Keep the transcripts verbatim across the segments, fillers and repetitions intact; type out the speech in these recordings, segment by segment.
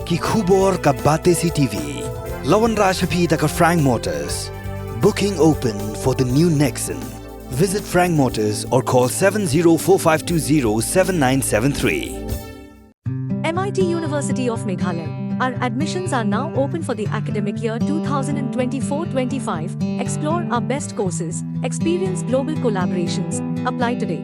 Ki khubor ka Batesi T V. La wanrah sha phi da ka Frank Motors. Booking open for the new Nexon. Visit Frank Motors or call seven zero four five two zero seven nine seven three. M I T University of Meghalaya. Our admissions are now open for the academic year twenty twenty-four twenty-five. Explore our best courses, experience global collaborations. Apply today.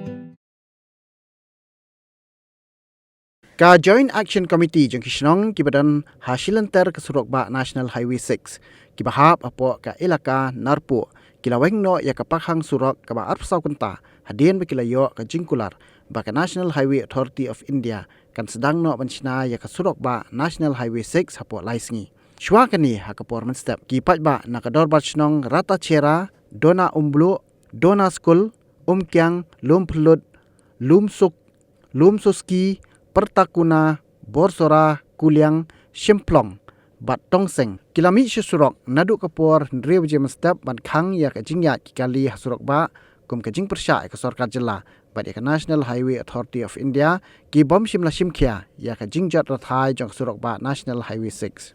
Ka Joint Action Committee jong ki shnong kiba don ha shilynter ka surok bah National Highway six, kiba hap hapoh ka elaka Narpuh, ki la weng noh ïa ka pakhang surok kaba arphew saw kynta hadien ba ki la ïoh ka jingkular ba ka National Highway Authority of India kan sdang noh ban shna ïa ka surok bah National Highway six hapoh lai sngi. Shuwa kane, ha ka por mynstep, ki paidbah na ka dorbar shnong Ratachera, Dona Umbluh, Dona Skul, Umkiang, Lumphlud, Lumsuk, Lumsuski, Pertakuna, Borsora, Kuliang, Shimplong bad Tongseng, ki la mih sha surok naduh ka por hynriew baje mynstep ban khang ïa ka jingïaid ki kali ha surok bah, kum ka jingpyrshah ïa ka sorkar jylla bad ïa ka National Highway Authority of India, ki bym shym la shim khia ïa ka jingjot rathai jong ka surok bah National Highway six.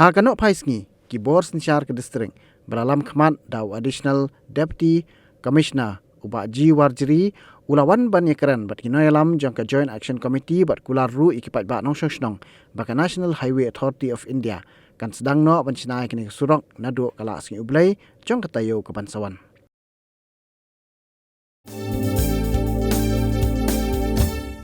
Ha ka nohphai sngi, ki bor synshar ka district, ba la lam khmat da u Additional Deputy Commissioner, u Bah G Warjri, u la wan ban ïakren bad ki nongïalam jong ka Joint Action Committee bad kular ruh ïa ki paidbah nongshong shnong ba ka National Highway Authority of India kan sdang noh ban shna ïa kane ka surok naduh ka lah sngi U Blei jong ka taïew kaban sa wan.